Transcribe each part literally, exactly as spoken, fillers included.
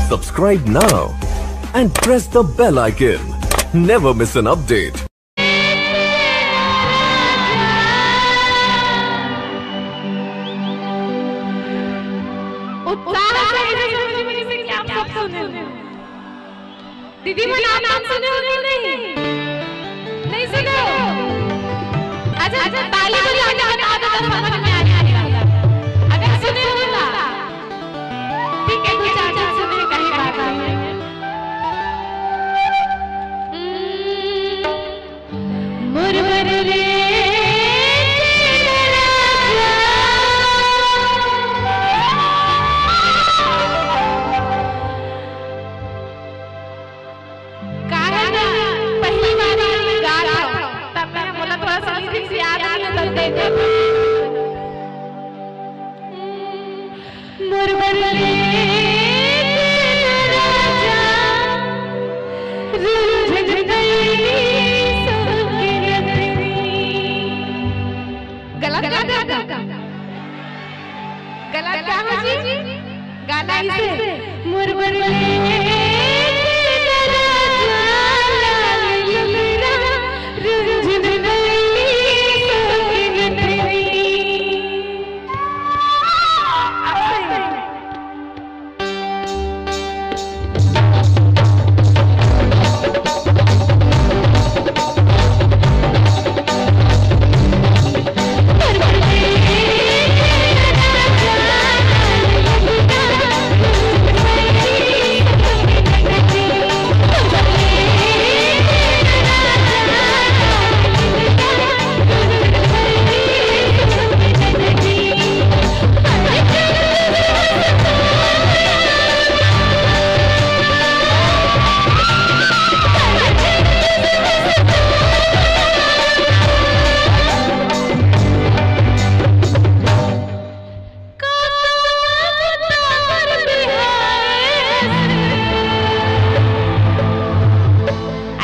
Subscribe now and press the bell icon. Never miss an update. उत्साह से ऐसे समझ में, जैसे कि आप सब सुने हो। दीदी मन, आप मन सुने हो कि नहीं? नहीं सुने हो? अच्छा, अच्छा, ताली बजा के बता दो तो समझ में आ जाएगा। अगर सुने हो ना, ठीक है, दो चार जन सुने, कहीं बात नहीं है। हम्म, मुरमुर रे राजा। काहे ना, पहली बार ये गात हूँ, तब मैं बोला थोड़ा सा lyrics याद नहीं है, तब दे दे। मुरमुर रे राजा, रुंझन गई सोहगन तेरी। गलत, गलत, गलत। गलत का हो जी? गाना इसे। मुरमुर ले तेरा जाला ललरा, रुंझन गई सोहगन तेरी। अब सही।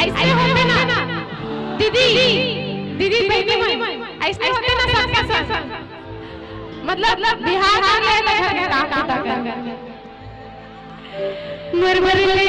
ऐसे होते ना दीदी, दीदी बहनी मन, ऐसे होते ना सबका संग। मतलब बिहार में रहे तो घर में काम होता कर। मुरमुर ले